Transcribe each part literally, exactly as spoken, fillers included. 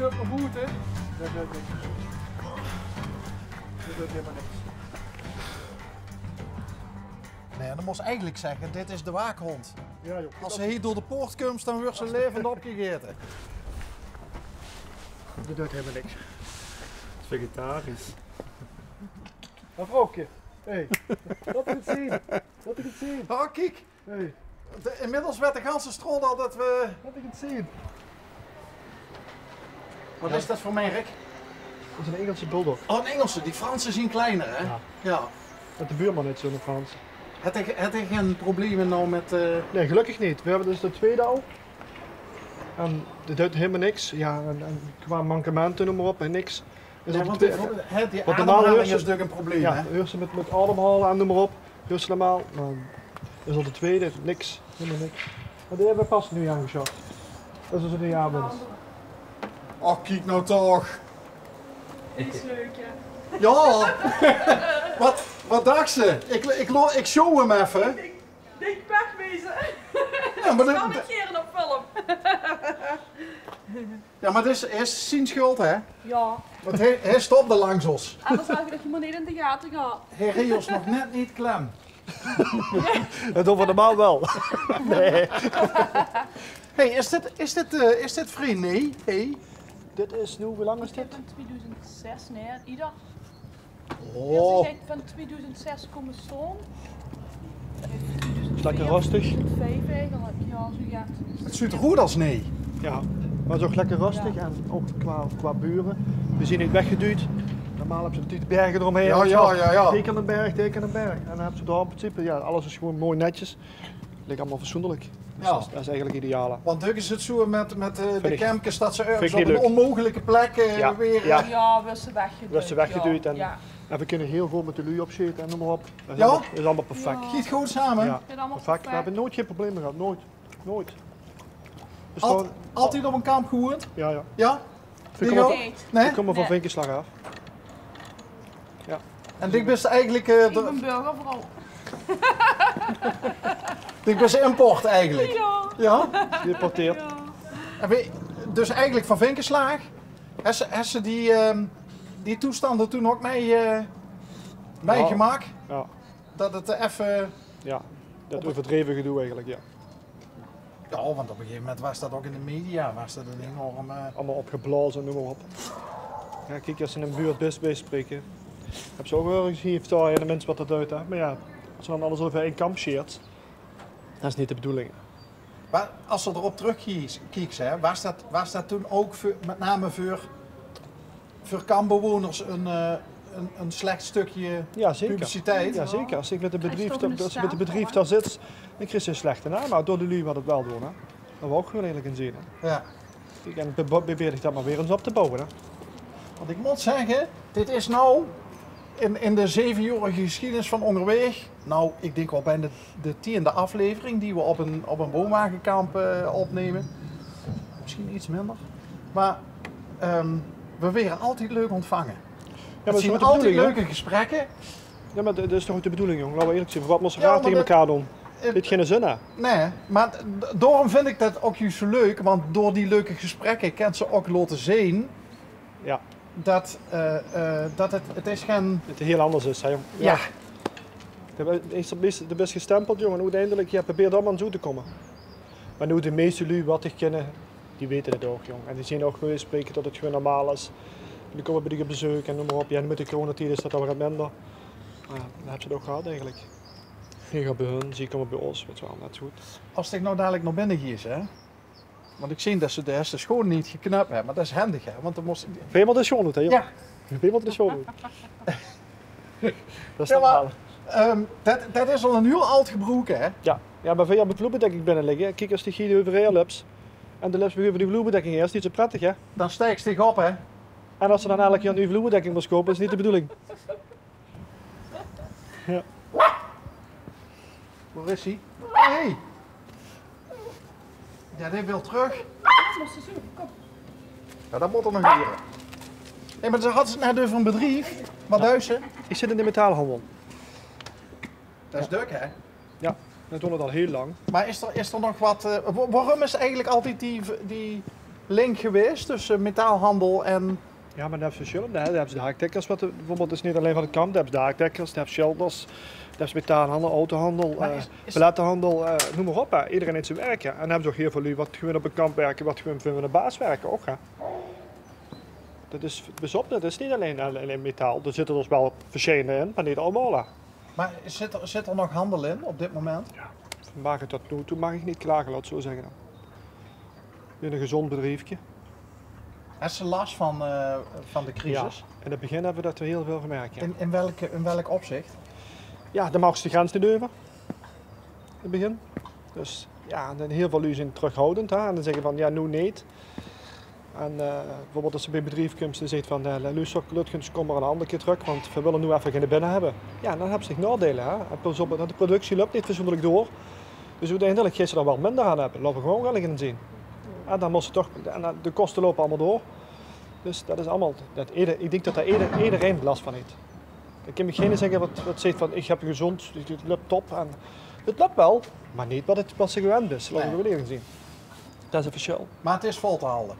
Op mien voete. Det deit niks. Det deit hielemaol niks. Nae, dan mós se eigelik zègke, dit is de waakhóndj. Jao, joh. Es se hie door de poort kums, dan wuuers se laevend opgegaete. Det deit hielemaol niks. Vegetarisch. Mevrouwke, hey, laot ich 't zeen. Laot ich 't zeen. Oh, kiek. Hey. De, inmiddels weit de ganse straot al det v'r... Laot ich 't zeen. Waat is det veur merk? Det is ein Engelse bulldog. Oh, ein Engelse. Die Franse zeen kleiner, hè? Jao. Jao. Haet de buurman neet zoe'n Frans? Haet 'r, haet 'r gein probleme noe mit, eh, Nae, gelökkig neet. V'r höbbe dus de twiede al. En dae deit hielemaol niks. Jao, en, en qua mankemente, neum mer op, en niks. Is... Jao, want de, hè, die aomhaling is natuurlik ein probleem, hè? Jao, huuers se mit, mit aomhale en neum mer op. Huuers se normaal, dan is al de twiede, niks. Hielemaol niks. Mer die höbbe v'r pas noe aangesjaf. Det is dus ein nuuj aomwins. Och, kiek noe toch. Die is leuk, jao. Jao. Waat, waat dachs se? Ich, ich lo-, ich show 'm effe. Ich dink pech wees. Jao, mer det... Staon ich hie op film? Jao, mer det is, is zien sjuld, hè? Jao. Want hae, hae stopde langs ós. Anders had ich det hielemaol neet in de gate gehad. Hae reej ós nog net neet klem. Det doon v'r normaal waal. Nae. Hey, is dit, is dit, eh, is dit vrie nij? Hey. Dit is noe, wie lang is dit? Van twiedoezend zes, nae, Ida. Oh. Jao, ze zeen van twiedoezend zes kómme staon. Is lekker röstig. Twiedoezend vief eigelik, jao, zoe get. 't Zuut d'r good oet es nij. Jao, mer 't is ouch lekker röstig en ouch qua, qua bure. V'r zeen neet weggedujd. Normaal höbs se altied berge d'romhaer, weit se waal. Jao, jao, jao. Teke 'ne berg, teke 'ne berg. En dan höbs se dao in principe, jao, alles is gewoon mooi netjes. Ligk allemaol fatsoenlik. Dus det is, det is eigelik ideaal, hè. Want dök is 't zoe mit, mit, eh, de kempkes det ze örges op ein ónmeugelike plek, eh, weer, eh... Jao, wuuers se weggedujd. Wuuers se weggedujd en, en v'r kinne hiel good mit de luuj opsjete en neum mer op. Det is allemaol, is allemaol perfek. Geit good same. Jao, perfek. V'r höbbe noeats gein probleme gehad, noeats. Noeats. Altied op ein kamp gewoeënd? Jao, jao. Jao? V'r kómme van Vinkeslaag aaf. Jao. En dich bis eigelik, eh, de... Ich bin burgervrouw. Dich bis import eigelik? Jao. Jao? Geïmporteerd. Jao. En wie, dus eigelik van Vinkeslaag. Höbs se, höbs se die, ehm, die toestande toen ouch mei, eh, meigemaak? Jao. Det 't effe... Jao, det euverdreve gedoe eigelik, jao. Jao, want op ein gegaeve moment waas det ouch in de media, waas det ein enorm, eh... Allemaol opgeblaoze, neum mer op. Jao, kiek, es se in ein buurt bis, bie spreke, höbs se ouch waal ins hie of dao eine mins waat det deit, hè. Mer jao, es se dan alles euver ein kam sjeers, det is neet de bedoeling. Mer es se d'rop trökkieks, hè, waas det, waas det toen ouch veur, mit name veur veur kampbewoners ein, eh, ein, ein slech stökske publiciteit. Jao, zeker. Jao, zeker. Es se mit ein bedrief, es se mit ein bedrief dao zits, dan kriegs se ein slechte naam. Mer door de luuj waat 't waal doon, hè. Det waor ouch gewoon eerlik en zeen, hè. Jao. Kiek, en probeer dich det mer weer ins op te bouwe, hè. Want ich mót zègke, dit is noe in, in de zevenjaorige gesjiedenis van Óngerwaeg, noe, ich dink waal bijna de, de tiende aflevering die v'r op ein, op ein woonwagekamp, eh, opnumme. Mesjien get minder. Mer, ehm, v'r waere altied leuk óntvange. Jao, mer det is toch de bedoeling, hè? Altied leuke gesprekke. Jao, mer det, det is toch ouch de bedoeling, jóng. Laote v'r eerlik zeen. Waat mós se raar taenge mekaar doon? Jao, mer det, det haet geine zin, hè? Nae, mer d-, daorum vinj ich det ouch juus zoe leuk, want door die leuke gesprekke kins se ouch laote zeen... Jao. Det, eh, eh, det 't, 't is gein... Det 't hiel anders is, hè, jóng? Jao. De, de, de bis gestempeld, jóng, en oeteindelik, jao, probeer dan mer ins oet te kómme. Mer noe, de meiste luuj waat dich kinne, die weite 't ouch, jóng. En die zeen ouch gewees spreke det 't gewoon normaal is. Die kómme bie dich op bezeuk en neum mer op. Jao, noe mit de coronatied is det dan weer get minder. Mer jao, dan höbs se 't ouch gehad eigelik. Veer gaon bie hun, zie kómme bie ós, weit se waal, net zoe good. Es ich noe dalik nao binne gaon, hè? Want ich zeen det se de, de sjoon neet geknöp höbs, mer det is hendig, hè? Want dan mós... Bön ich de sjoon oet, hè, jóng? Jao. Bön ich de sjoon oet. Det is... Jao, mer, ehm, det, det is al ein hiel aad gebroek, hè? Jao. Jao, mer veer höbbe vloerbedekking binne ligke. Kiek, es dich hie euverhaer löps en de löps weer euver die vloerbedekking haer, is neet zoe prettig, hè? Dan steks dich op, hè? En es se dan elk jaor ein nuuj vloerbedekking mós koupe, is neet de bedoeling. Jao. Wo is 'r? Hey! Jao, dae wil trök. Jao, det mót 'r nog huure. Hey, mer ze hadde 't net euver ein bedrief. Waat duis se? Ich zit in de metaalhandel. Det is dök, hè? Jao, det doon v'r al hiel lang. Mer is d'r, is d'r nog waat, eh, wa-, waorum is eigelik altied die v-, die link gewaes tösse metaalhandel en... Jao, mer dan höbs se versjillende, hè. Dan höbs se de hakdekkers, wat, eh, bieveurbeeld, is neet allein van 't kamp. Dan höbs se de hakdekkers, dan höbs se sjilders, dan höbs se metaalhandel, autohandel, eh, palettehandel, eh, neum mer op, hè. Ederein haet zien werk, hè. En dan höbs se ouch hiel väöl luuj wat gewoon op 't kamp wirke, wat gewoon veur de baas wirke ouch, hè. Dat is, pas op, dat is neet allein, allein metaal. D'r zitte dus waal versjillende in, mer neet allemaol, hè. Mer zit d'r, zit d'r nog handel in op dit moment? Jao, v'r mage tot noe toe, maag ich neet klage, laot ich 't zoe zègke dan. Weer e gezónd bedriefke. Höbs se las van, eh, van de crisis? Jao, in 't begin höbbe v'r dat hiel väöl gemerk, jao. In, in welk, in welk opzich? Jao, dan maags se de grens neet euver. In 't begin. Dus jao, en dan hiel väöl luuj zeen trökhoudend, hè, en dan zègke van: "Jao, noe neet." En, eh, bieveurbeeld es se bie e bedrief kums en zaes van: "Eh, loester, Lutgens, kóm mer 'n anger kier trök, want veer wille noe effe geine binne höbbe." Jao, dan höbs se naodeile, hè. En pas op, de productie löp neet fatsoenlik door. Dus oeteindelik geis se d'r waal minder aan höbbe. Laot v'r gewoon eerlik in zeen. En dan mós se toch, en dan, de koste loupe allemaol door. Dus dat is allemaol, dat eder-, ich dink dat dao eder-, ederein las van haet. Dan kin mich geine zègke wat, wat zaet van: "Ich höb gezónd, 't löp top." En 't löp waal, mer neet wat 't, wat se gewend bis. Laot v'r eerlik zeen. Dat is 't versjil. Mer 't is vol te halde.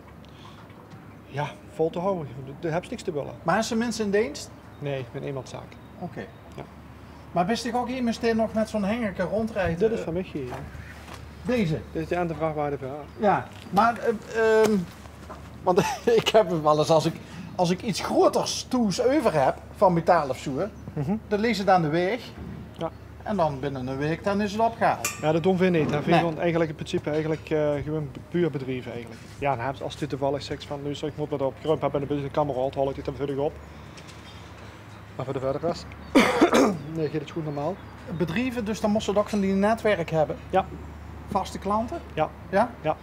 Jao, vol te hawwe. Dao höbs se niks te wille. Mer höbs se minse in deens? Nae, ich bin einmanszaak. Oké. Jao. Mer bis dich ouch emes dae nog mit zoe'n hengerke róndjriejt? Dit is van mich hie, jao. Deze? Dit is de aantal vrachtwage veur. Jao, mer, eh, ehm, want ich höb 't waal ins, es ich, es ich get groeters thoes euver höb, van metaal of zoe, dan lees ich 't aan de waeg. Jao. En dan binne 'n waek, dan is 't opgehaold. Jao, dat doon veer neet, hè. Veer doon eigelik in principe eigelik, eh, gewoon puur bedrieve eigelik. Jao, dan höbs se, es se toevallig zaes van: "Loester, ich mót wat op grump höbbe en 'n bietje kameraod, haol ich dit dan veur dich op." Mer veur de verder res, nae, geit 't good normaal. Bedrieve, dus dan mós se ouch van die netwerk höbbe? Jao. Vaste klante? Jao. Jao? Jao.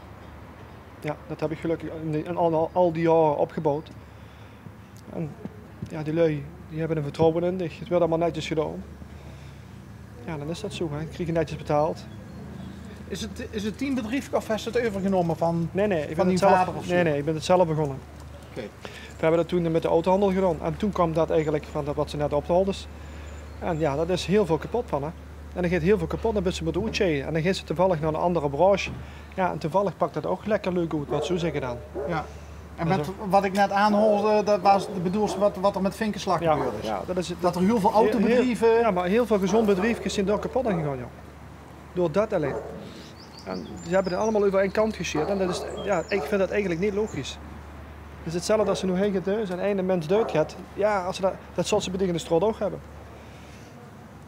Jao, dat höb ich gelökkig in die, in al, al die jaore opgeboewd. En jao, die luuj, die höbbe d'r vertrouwe in dich. 't Weurt allemaol netjes gedaon. Jao, dan is dat zoe, hè. Krieg ich netjes betaald. Is 't, is 't dien bedriefke of höbs se 't euvergenómme van, van dien vader of zoe? Nae, nae, ich bin 't zelf begós. Oké. Veer höbbe dat toen mit de autohandel gedaon. En toen kwaam dat eigelik van dat wat se net ophaoldes. En jao, dat is hiel väöl kepot van, hè. En d'r geit hiel väöl kepot, dan bis se mótte oetsjeie. En dan geis se toevallig nao 'n anger branche. Jao, en toevallig pak dat ouch lekker leuk oet, laot ich 't zoe zègke dan. Jao. En mit wat ich net aanhoorde, dat waas, bedoels se wat, wat d'r mit Vinkenslag gebeurd is? Jao, dat is 't. Dat d'r hiel väöl autobedrieve... Jao, mer hiel väöl gezónd bedriefkes zeen dao kepot aan gegange, jao. Door dat allein. En ze höbbe 't allemaol euver ein kant gesjeerd. En dat is, jao, ich vinj dat eigelik neet logisch. 't Is 'tzelfde es se noe hei geit en eine mins duit geit. Jao, es se dat, dat zóls se bie dich in de straot ouch höbbe.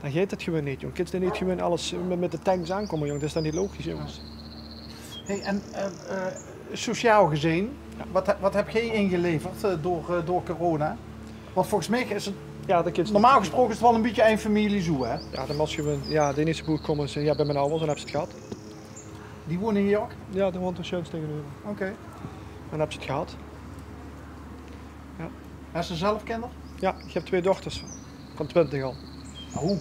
Dan geit 't gewoon neet, jóng. Kins se neet gewoon alles mit, mit de tanks aankómme, jóng. Dat is dan neet logisch, jónges. Hey, en, eh, eh, sociaal gezeen, wat, wat höb geer ingeleverd, eh, door, eh, door corona? Want volges mich is 't, normaal gesproke is 't waal e bietje ein femilie zoe, hè? Jao, dan mós se gewoon, jao, de ierste boel kómme ze, jao, bie mien awwers, dan höbs se 't gehad. Die wone hie ouch? Jao, die wone d'r sjuins taengeneuver. Oké. Dan höbs se 't gehad. Jao. Höbs se zelf kinder? Jao, ich höb twee dochters van twintig al. Oh.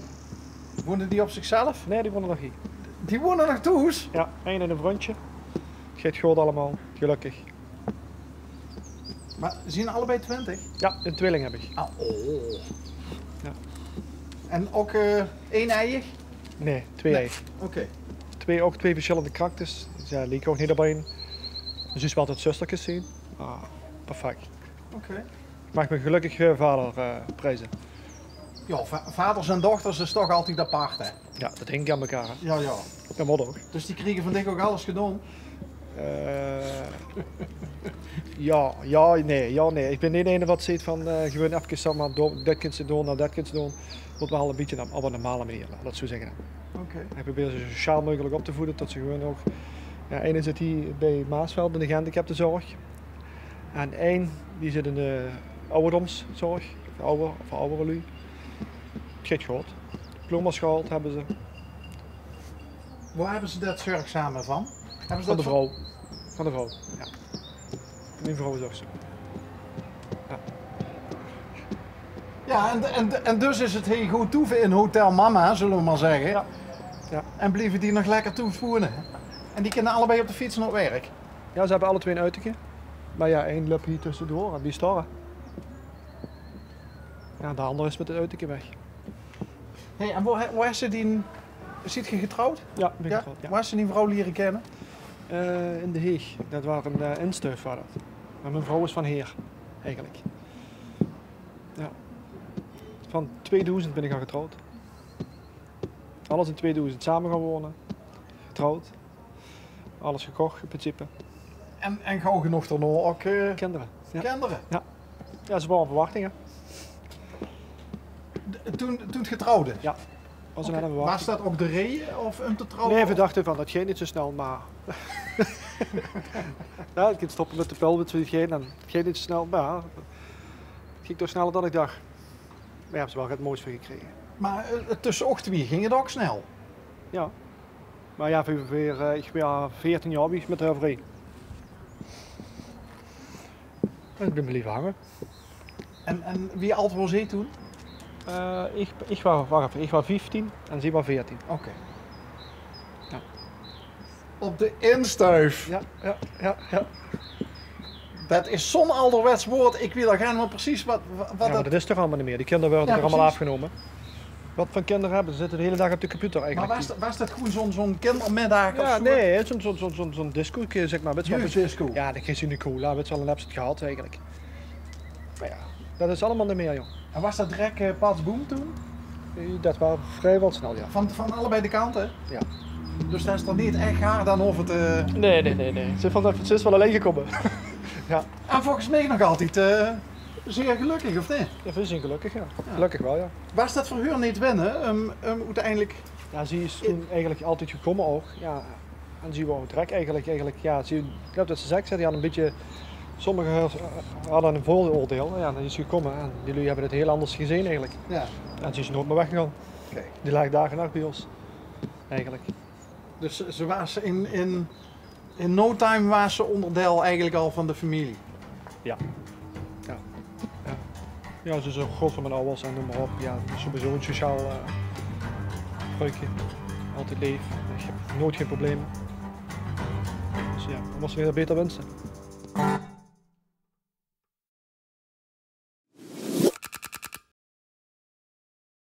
Wone die op zichzelf? Nae, die wone nog hie. Die wone nog thoes? Jao, ein en e vrundsje. 't Geit good allemaol, gelökkig. Mer zeen allebei twintig? Jao, 'ne twieling höb ich. Ah, oh. Jao. En ouch, eh, eineiig? Nae, twee-eiig. Oké. Twee, ouch twee versjillende karakters. Ze lieke ouch neet op ein. Ze zólle waal tot zusterkes zeen. Ah, perfect. Oké. Maag mich gelökkig, eh, vader, eh, prieze. Jao, va-, vaders en dochters is toch altied apart, hè? Jao, dat hingk aan mekaar, hè? Jao, jao. Dat mót ouch. Dus die kriege van dich ouch alles gedaon? Eh, jao, jao, nae, jao, nae. Ich bin neet eine wat zaet van, eh, gewoon efkes, zègk mer, doon, dit kins se doon, dan dat kins se doon. Mót waal e bietje op, op 'n normale meneer, laot ich 't zoe zègke. Oké. Ich probeer ze zoe sociaal meugelik op te voede, tot ze gewoon ouch, jao, eine zit hie bie Maasveld in de gehandicaptenzorg. En ein, die zit in de awwerdomszorg, veur awwer-, veur awwere luuj. 't Geit good. Diploma's gehaold höbbe ze. Wo höbbe ze dat zörgzame van? Van de vrouw. Van de vrouw, jao. Mien vrouw is ouch zoe. Jao. Jao, en, en, en dus is 't hie good toeve in Hotel Mama, zölle v'r mer zègke. Jao. Jao. En blieve die nog lekker thoes wone. En die kinne allebei op de fiets nao 't werk. Jao, ze höbbe alle twee 'n autoke. Mer jao, ein löp hie tössedoor en die is dao. Jao, de anger is mit 't autoke weg. Hey, en wo, wo höbs se dien, zeet geer getrouwd? Jao, ich bin getrouwd, jao. Wo höbs se dien vrouw liere kinne? Eh, in De Heeg. Det waar ein, eh, instuif waar det. Mer mien vrouw is van heer, eigelik. Jao. Van tweedoezend bin ich al getrouwd. Alles in tweedoezend same gaon wone. Getrouwd. Alles gekoch, in principe. En, en gaw genóg daonao ouch, eh, Kinder, jao. Kinder? Jao. Jao, ze waore in verwachting, hè. De, toen, toen ge't getrouwd is? Jao. Waas det ouch de reje of um te trouwe? Nae, veer dachte van, det geit neet zo snel, mer jao, ich kin stoppe mit de pil, mit zo'n geit, en 't geit neet zo snel, mer jao, 't ging toch sneller dan ich dach. Mer jao, höbbe ze waal get moois veur gekrege. Mer, eh, tösse uch twieë ging 't ouch snel? Jao. Mer jao, veer, veer, eh, ich waas veertien jaor wie ich mit häör vrie. En ich bin blieve hange. En, en wie aajd waas zie toen? Eh, ich, ich waas, wach effe, ich waas vieftien en zie waas veertien. Oké. Jao. Op de instuif. Jao, jao, jao, jao. Det is zo'n alderwets waord. Ich weit al gaar neet mieë precies waat, waat... Jao, mer det is toch allemaol neet mieë. Die kinder waere toch allemaol aafgenómme. Waat veur kinder höbbe ze? Ze zitte de hiele daag op de computer eigelik. Mer waas det, waas det gewoen zo'n, zo'n kindermiddaag of zoe? Jao, nae, zo'n, zo'n, zo'n, zo'n, zo'n discoke, zèk mer. Wits se waal, jeugddisco. Jao, dan geis se in de cola, wits se waal, en höbs se 't gehad eigelik. Mer jao, det is allemaol neet mieë, jóng. En waas det direk, eh, pats boem toen? Eh, det waar vrie waal snel, jao. Van, van allebei de kante? Jao. Dus det is dan neet ech gaar dan of 't, eh... Nae, nae, nae, nae. Ze is waal, ze is waal allein gekómme. Jao. En volges mich nog altied, eh, zeer gelökkig, of neet? Jao, veer zeen gelökkig, jao. Jao. Gelökkig waal, jao. Waas det veur häör neet wenne, um, um oeteindelik... Jao, zie is toen eigelik altied gekómme ouch, jao. En zie waas direk eigelik, eigelik, jao, zie, ich geluif det ze zèk, zie had ein bietje, sommige hadde ein veurooreil. Jao, dan is ze gekómme en die luuj höbbe 't hiel anders gezeen eigelik. Jao. En zie is noeats mieë weggegange. Oké. Die laag daag en nach bie ós, eigelik. Dus ze waas in, in In no time waas ze ónderdeil eigelik al van de femilie. Jao. Jao. Jao. Jao, ze is ouch good veur mien awwers en neum mer op. Jao, ze is sowieso ein sociaal, eh, vruike. Altied leef. Ich höb noeats gein probleme. Dus jao, waat mós se beter winse?